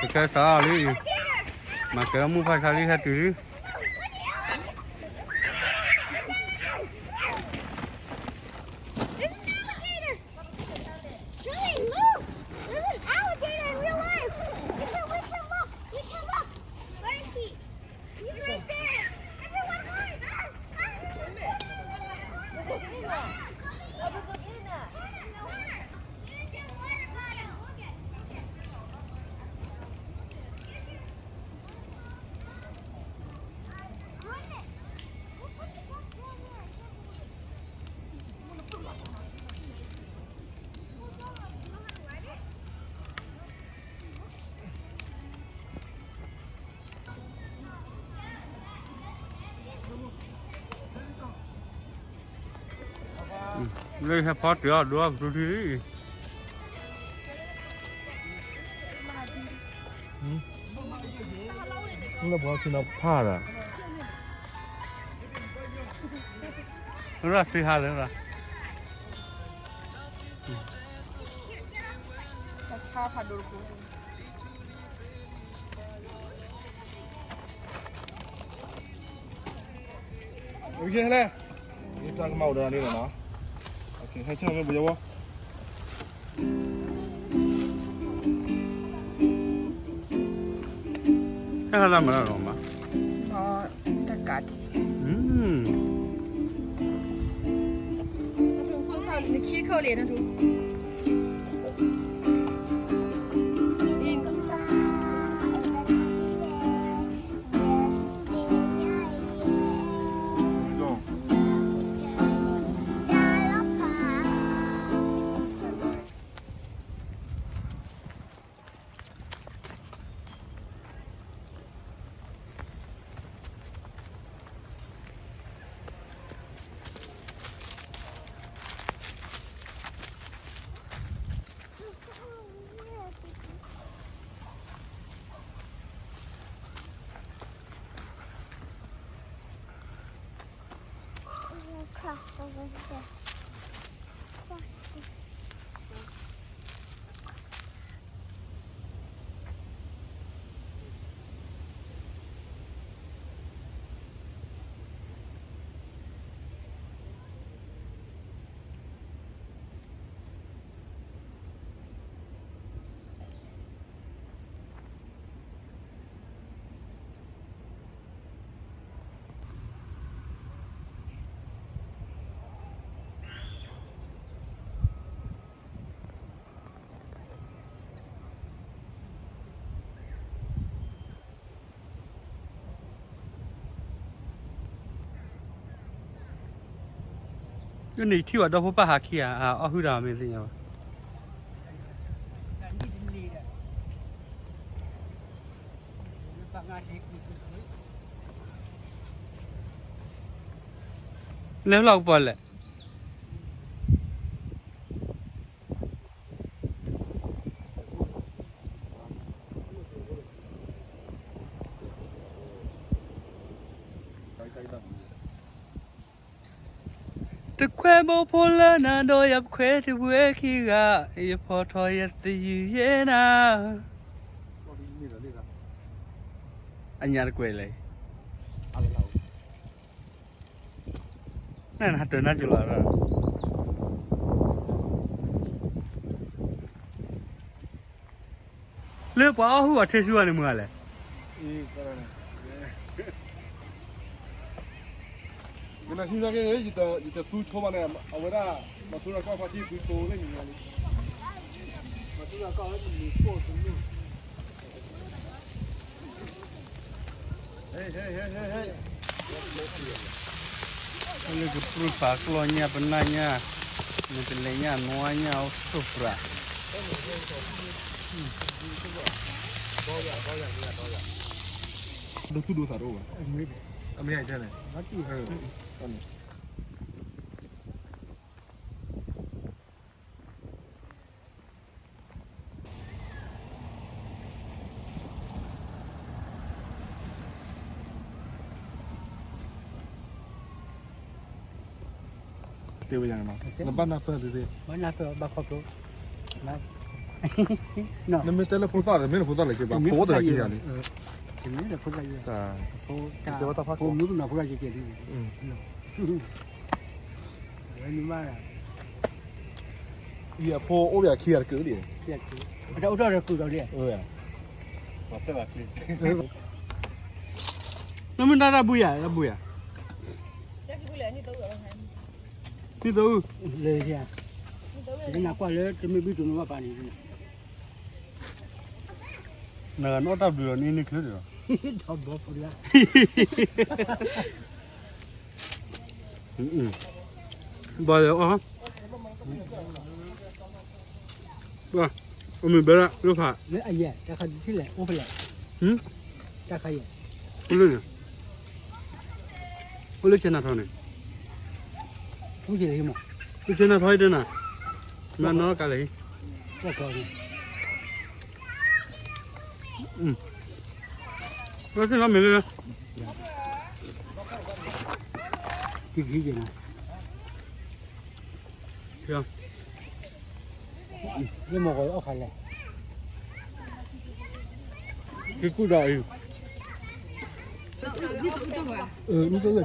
ကကဲစးအီၤလံ, မၤကဲမုၢ်ဖးဆါလံ ဟဲတုၤလံ. There's an alligator! Julie, look! There's an alligator in real life! We can, we can look! We can look! Where is he? He's right there! Everyone, hide! Ah! Ah! Lê hê phó tưới đuốc rú đi. Lê bó khi nó phá rồi. Nó ra phi ha rồi ra. Ok, hê lê. Ê, ta k'mau đờ nê lê nà. Ok, hê chơ mê bùi yô. Hê hê la mê la rô ma. Mâ, ta k'a tì. Ừm. Nà khi khâu lê nà thu. Cross over here. Cross. Yô, နထံၣ်ဝဲဒီဖိပၢ် ဟးခံဂၤ အီၣ်ဟုၣ်တၢ်မ့ၢ်သ့ၣ်ညါဘၣ်. လဲၤလီၤကပီၤလဲၣ်. တကွဲးဘိဖိလၢနၤဒီးယၤ ပခွဲးတဝဲခံဂၤ, ယဖီၣ်ထီၣ်ယသယုၢ်ယဲနၤ, အညါတကွဲးလဲၣ်. နနတၢၤနါကလီၤ, လၢပှၤအီၣ်ဟုၣ်အီၤထဲဆူအီၤန့ၣ်မုၢ်ဂၤလဲၣ်. နဟံးနာ်က့ ယတသူဆိဘၣ်န့ၣ် အဝဲဒၣ် မၤထူရၤကီၢ်ဖါတံၢ်သူဆိလၢညါလံ. မၤထူရၤကီၢ်ဝဲတမံၤပိၢ်တမံၤ လၢကပြုၢ်ဖးကျီၢ်ညၣ်ပနၢ်ညၣ်, မ့ၢ်တလဲၤညၣ်နွါညၣ်အိၣ်ဆိၣ်ပြး, ဒိသူၣ်ဒိသးတအိၣ်ဘၣ်, အမ့ၢ်န့ၣ် တဲဝဲယၤန့ၣ်နီၤ, နဘၣ်နၢ်ပၢၢ်သ့သ့, ဘၣ်နၢ်ပၢၢ်ဘၣ်ခီဖျိ, န, နမ့ၢ်တဲလၢဖိသၣ်ဒီး မ့ၢ်လၢဖိသၣ်လၢက့ဘၣ် ဖိအိၣ်တဂၤခံဂၤလံ, တမ့ၢ်လၢဖိသၣ်ယဲ, ဖိမုၣ်ကနီၤဖိသၣ်ကဲကဲလံ, ဝဲနမါ ယဖိအိၣ်ဒီးခံဂၤတကုာ်ဒံး, အတၢ်အိၣ်ထီၣ်ဒီးကုာ်ဒီးလံ, နမ့ၢ်တၢ်တၢ်ဘူယၤ တၢ်ဘူယၤ, နံၣ်သၢအုၣ်, လၢယၤ, နကွၢ်လၢတမ့ၢ်ဘံၣ်တူၤနဘၣ်ပာ်န့ၣ်, နဂၤနီၣ်တၢ်ဘျုးဒီးန့ၣ်န့ၣ်ချၢဒီး, ဘၣ်လၢအီၤ, အမ့ၢ်ဘဲဒၣ်လၢဖး, လၢအယဲၢ် တၢ်ခါဒုးထံၣ်လဲၣ် အိၣ်ဖဲလဲၣ်, တၢ်ခါယဲၢ်, အိၣ်လၢန့ၣ်, အိၣ်လၢဆဲနၤထီန့ၣ်, အိၣ်လၢဆဲနၤထီတဲနၤ, မၤနီၢ်ကလဲၣ်, ဘၣ်ဆ့ၣ်နီၤမ့ၢ်လၢ, ယမ့ၢ်ဂီၤအီၣ်ခါလဲၣ်, က့ၤကူၣ်ဒီးအံၤ, နံၣ်သၢအုၣ်က့ၤ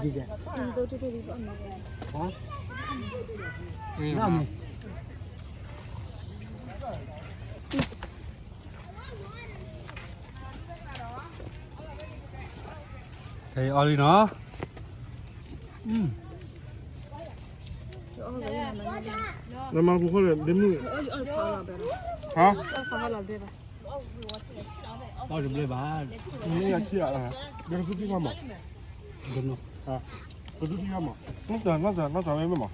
ကဲ, နမ့ၢ် ခဲအံၤအီလံနီၤ, နမၤပူၤဃီလဲၣ် ဒ်မုၢ်, ဟါ, အီတဘျဲဘၣ်, ဒ်ကသူၣ်ဖံးခါမး, ကသူၣ်ဖံးခါမး, နီၢ်တၢ် နီၢ်တၢ် နီၢ်တၢ်ဝဲမ့ၢ်မး,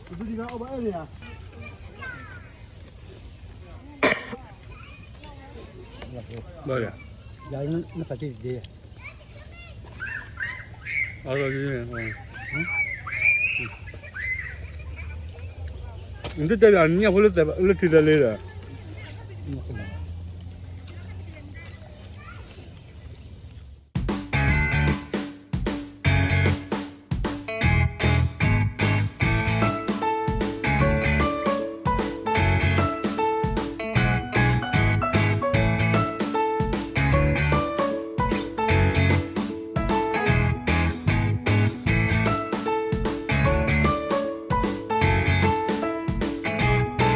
ကသူၣ်ဖံးခါအီၣ်ဘၣ်အဲၣ်န့ၣ်ဧါ ဘၣ်ယၤ, ယၤနဖးတံၢ်တဒ့ယၤ, အီၣ်လီၤဒ်န့ၣ်, နတတဲဘၣ် နညၣ်ဖိလၢထံသၢလ့ဒီး ပှၤညီလၢသဲးဖ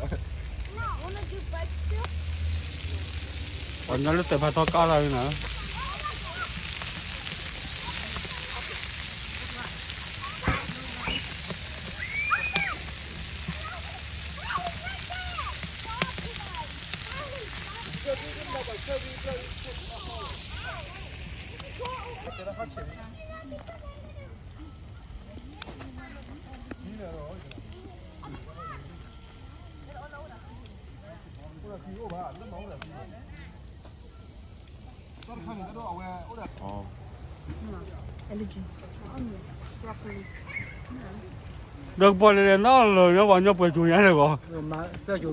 းထီကါလီၤန့ၣ် ဒီးကပီၤလဲၤလဲၤနီၢ်လီၤ ညီပှၤညီပှဲၤကိညါန့ၣ်ဂီၤ,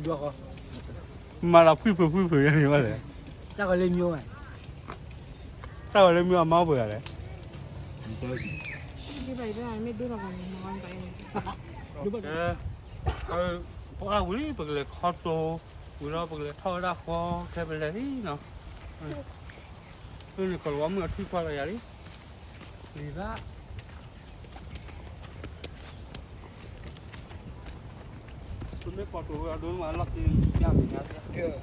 မၤလီၤဖှံဖုးဖှံဖုးယါန့ၣ်ဘၣ်လဲၣ်, တၢ်ဂီၤလၢမ့ၢ်ဝဲ, တၢ်ဂီၤလၢမ့ၢ်အမါအိၣ်ပှဲၤဂၤလဲၣ်. ပှၤဝံၤလံ ပကလဲၤခီတိၤ, ဝံၤလီၤပကလဲၤထီၣ်ဝဲဒၣ်ဃီ ခဲပလဲၤလံနီၤ, န့ၣ်ကီၤလၤဝါမုၣ်အထွံၣ်ကွၢ်လီၤယၤလံ, လံၤဘၣ် ပမ့ၢ်ကိးတိၤဝဲအဒိမး လီၢ်ခံညါမ့ၢ်ညါ, လဲၤကိးတိၤလံ လဲၤကိးတိၤလံ.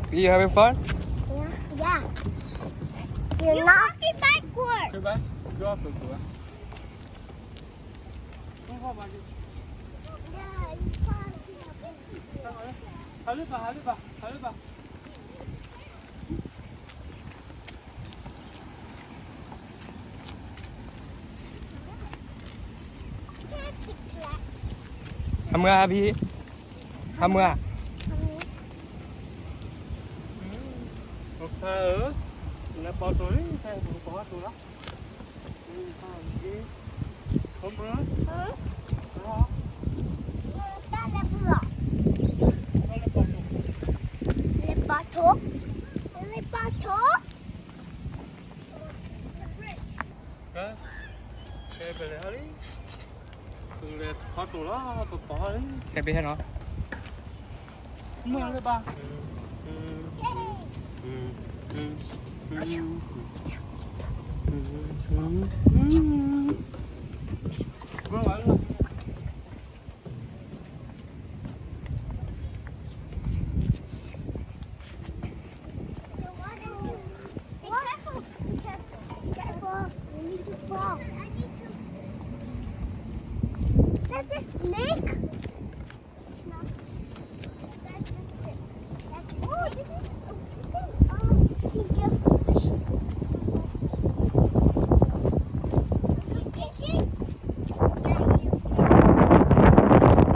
You having fun? Yeah. You're not. Backwards. Go back. Go up and go back. ဟးလၢဘၣ် ဟးလၢဘၣ် ဟးလၢဘၣ်. Há muá, Abby. Há muá. Pele hali. Pele khoto la, papa hali. Sabi heno. Male ba. Be careful, be careful, be careful. You need to crawl. That's a snake.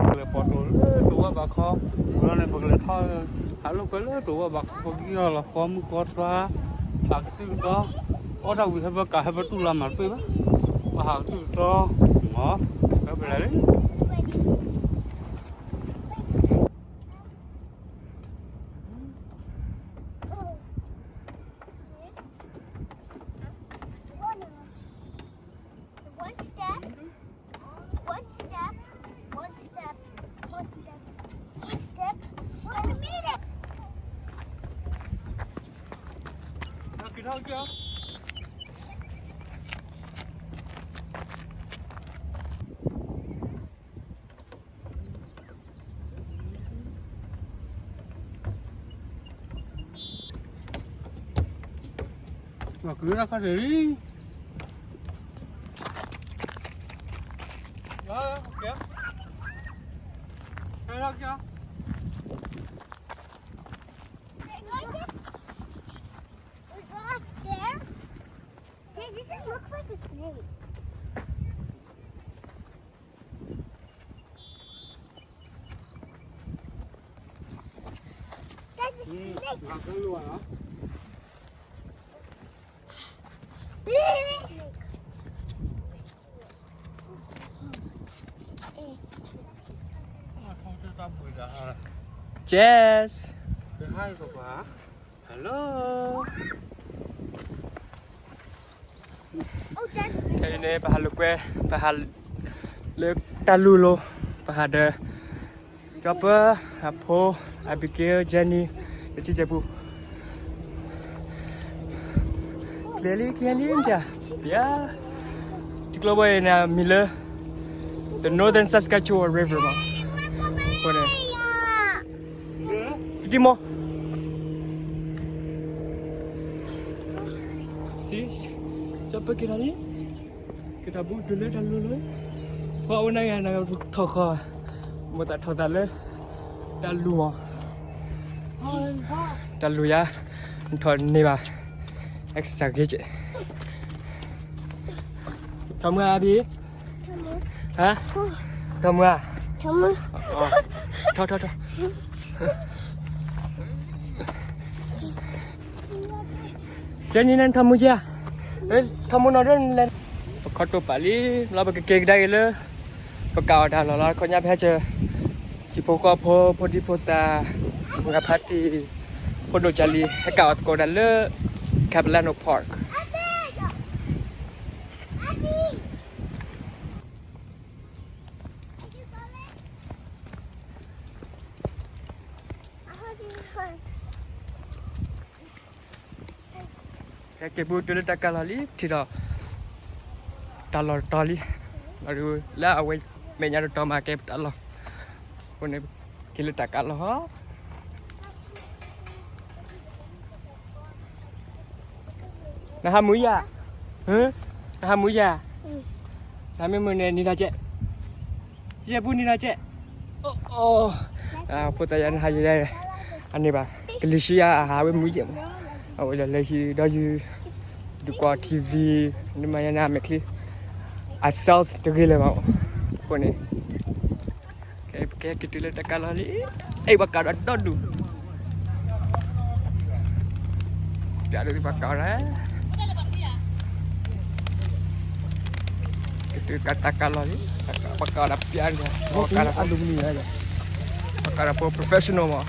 Pele pito lé tewá bá khó, lon ne pele tha, halo pele tewá bá khó, gílo lon kó mú kó twa, hak tu to, o ta wí hebe ka hebe tu la ma pe ba, pa hak tu to, mo, hebe la lé. One step, one step, one step, one step, one step, one minute. Và cứ ra có thể đi. Đó, đó, kìa. Đây, đó, kìa. Is that there? Hey, this is, looks like a snake. That's a snake. Cheers. Hello. ခဲအံၤန့ၣ် ပဟးလိာ်ကွဲ, ပဟးလၢတၢ်လူၢ်လိၤ, ပဟးဒီး ကၠီပၢ, အဖိ, Abigail, Jenny, ယထံၣ်ကဲပူၤ clearly, clearly ပျၢ်, ပျၢ်, ထံကျိဘီအံၤန့ၣ် မံၤလၢ the Northern Saskatchewan River မး, အဃိန့ၣ် Dimo. See, ကၠီပၢက့ၤထီၣ်လံ, က့ၤထီၣ်ဘူးတုၤလၢတၢ်လူၢ်လၢ, ဃီအိၣ်နၤဂၤနၤထီၣ်ဃီ, မိၢ်သးထီၣ်သးလၢ တၢ်လူၢ်မး, တၢ်လူၢ်ယါ, နထီၣ်န့ၢ်ဘၣ်, exercise ဂ့ၤကဲ, ထီၣ်မုၢ်အါဘံ ဟါ, ထီၣ်မုၢ်ဧါ, ထီၣ်, ထီၣ်, ထီၣ်, ကဲနံၤန့ၣ်ထီၣ်မုၢ်ကဲ, ထီၣ်မုၢ်နီၤဒ်လဲၣ်, ပခီတိၢ်ပာ်လံ, လီၤပကက့ၤကဒါက့ၤလၢ ပကးအီၣ်တၢ်လီၢ်လီၤ, ခီညါဖဲဆၢ ဟံၣ်ဖိဃီဖိ ဖိဒံဖိသၣ်, မုၢ်ဂၤဖါတံၢ်, ဖိဒိၣ်ကၢ်လံၤ ဟဲကးအီၣ်သကိးတၢ်လၢ Capilano Park. ဟဲက့ၤဘူးတုၤလၢတၢ်ကးလီၢ်လံ, ထံၣ်ဒီး တၢ်လီၢ်တတီၤလံ, လီၤဒုးလၢအဝဲမဲာ်ညါတတီၤမးကဲပတၢ်လီၢ်, အဃိန့ၣ် က့ၤလၢတၢ်ကးလီၢ်ဟီ, နဟးမုာ်ယၤ, နဟးမုာ်ယၤ, နမ့ၢ်မုာ်န့ၣ် နံၤတၢ်ကဲး, ယဲၢ်ပူၤန့ၣ်နီၤကဲ, ဖိသၣ်ယၤန့ၣ်ဟးယဲၢ်, အန့ၣ်ဘၣ်, ကလံၤဆံယၤအဟးဝဲမူယဲၢ်မး, အဝဲလၢလၢဟံၣ်ဒီးယုၢ်, ဒုးကွၢ် ထံၣ်ဝံၤ, နမၤယၤန့ၣ်အမဲာ်ချံ, အ sales တဂ့ၤလၢၤဘၣ်မး, အဃိန့ၣ် ကဲ ပကဟဲက့ၤတုၤလၢတၢ်ကါလီၢ်လံ, အဲၣ်ပှၤကးဒီးဒီဒူၣ်, ပျးဒ်ပှၤကးဒီး, က့ၤတုၤကးတၢ်ကါလီၢ်လံ, ပှၤကးဒီးပျးန့ၣ်, ပှၤကးဒီး ပှၤကးဒီးဖိ professional မး.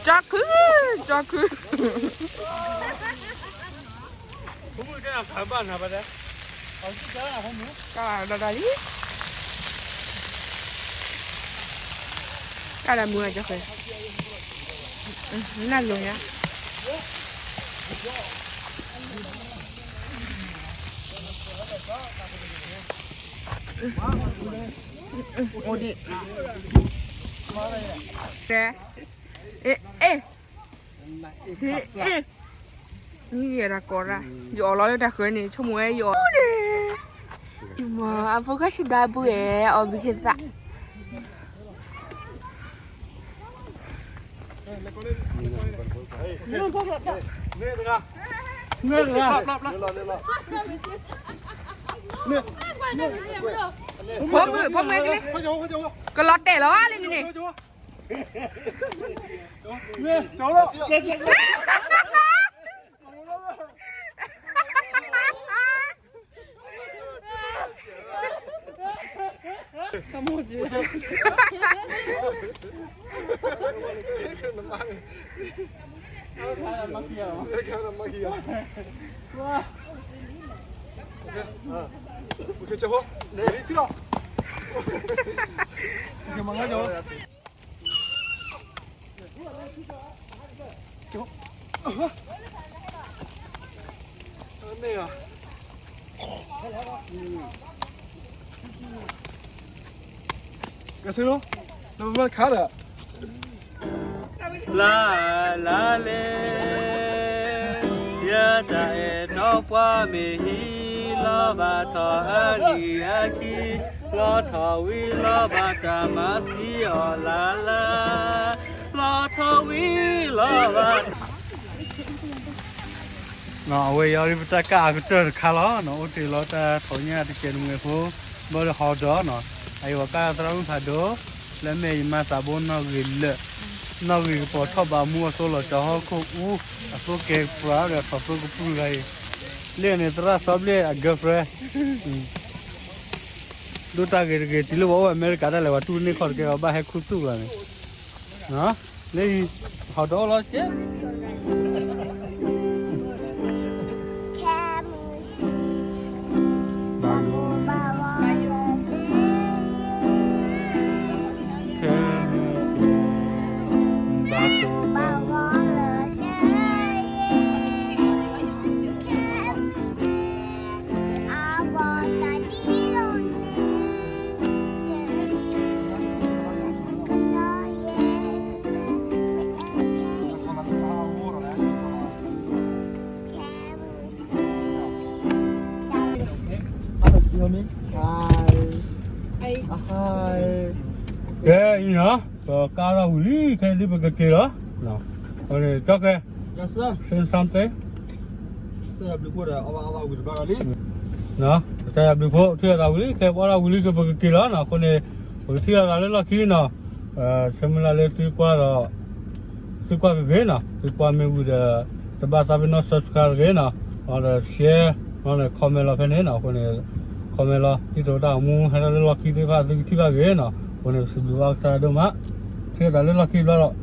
Chocolate, chocolate. ကၢ်လီၤလံ, ကၢ်လီၤမုာ်ကၢ်ဃဲ, နၢ်လိၤညါ, အိၣ်ဒံး, အဲ အဲ နံၣ်ယဲဒၣ်ကိးရၣ်, ယအီၣ်လီၤလၢတၢ်ဃၢၤန့ၣ် ဆိကမိၣ်ဝဲယအီၣ်ဒၣ်, မ့ၢ်အဖိခွါဆံးဒါဘုဧဲ အီၣ်ဘံၣ်က့ၤသး, ဖိမုၣ် ဖိမုၣ်ကလံ, ကလီၤတဲာ်လီၤလံန့ၣ်န့ၣ်.ကဆ့လီၤ, နဘၣ်ခါဒီး လါလါလဲ, ယတၢ်အဲၣ်တီပှၤမ့ၢ်ဟံး, လီၤဘၣ်ထီၣ်အဂံၢ်အဆံ, လီၤထီၣ်ဝံၤလီၤဘၣ်တၢ်မၤသံအီၤလါလါ, လီၤထီၣ်ဝံၤလီၤဘၣ် အဝဲအံၤဒ်ပတၢ်ကၢ်အကတၢၢ်တခါလီၤနီၤ, အိၣ်တ့ၢ်လီၤတၢ်ထီၣ်ညၣ်တစဲးတမှဲၤဖိ, ဘၣ်လၢဟီဒီးနီၤ, အအံၤပှၤကၢ်သရၣ်မုၣ်ဖးဒိၣ်, လၢမဲာ်ယမၤသးဘိနီၣ်ဂံၢ်လၢာ်, နီၣ်ဂံၢ်ကပီၤထီၣ်ဘးမူအသိလီၤကၠီဟီၣ်ခိၣ်အူ, အသိကဲကပြၤဒီးထီၣ်သိကပြုၢ်ဂၤအံၤ, လၢန့ၣ်သရၣ်သီဘျ့ၣ်အ girlfriend, ဒိၣ်တၢ်ဂ့ၤတဂ့ၤ တုၤလၢပှၤအိၣ်အမဲရကၤဒၣ်လဲာ် ပှၤတူၢ်န့ၢ်ခီၣ်တကဲ ပှၤဘၣ်ဟဲခူသူၣ်လီၤန့ၣ်, လၢအံၤ, ဟီဒီးအိၣ်လီၤကဲ ကဲအံၤနီၤ ပကးထီၣ်ဝံၤလံ ခဲဒ်ပကက့ၤလီၤ, အဃိန့ၣ် ကၠီကဲ say something, ကစၢ်ယွၤဘျုးဖိ ထံၣ်လိာ်သးဝံၤလံ ခဲပအီၣ်ထီၣ်ဝံၤလံ ကပကက့ၤလီၤနီၤ, အဃိန့ၣ် ပကထံၣ်လိာ်သးလၢလီၢ်ခံနီၤ, ဆၢမုၢ်လၢ်လၢသုကွၢ်ဒီး သုကွၢ်ကဂ့ၤနီၤ, သုကွၢ်မ့ၢ်ဝံၤဒီး တဘၣ်သးပ့ၤနီၣ် subscribe တဂ့ၤနီၤ, ဒီး share နီၤန့ၣ် comment လီၤဖဲန့ၣ်နီၤ, အဃိန့ၣ် comment လီၤ ဒ်သိးတၢ်အိၣ်မူဟဲထီၣ်လၢလီၢ်ခံသ့ၣ်တဖၣ် သုကထံၣ်ဘၣ်ဂ့ၤနီၤ, အဃိန့ၣ် ပစံးဘျုးဘၣ်ကစၢ်ယွၤဒိၣ်မး, ထံၣ်လိာ်သးလၢလီၢ်ခံဘျီလီၤ.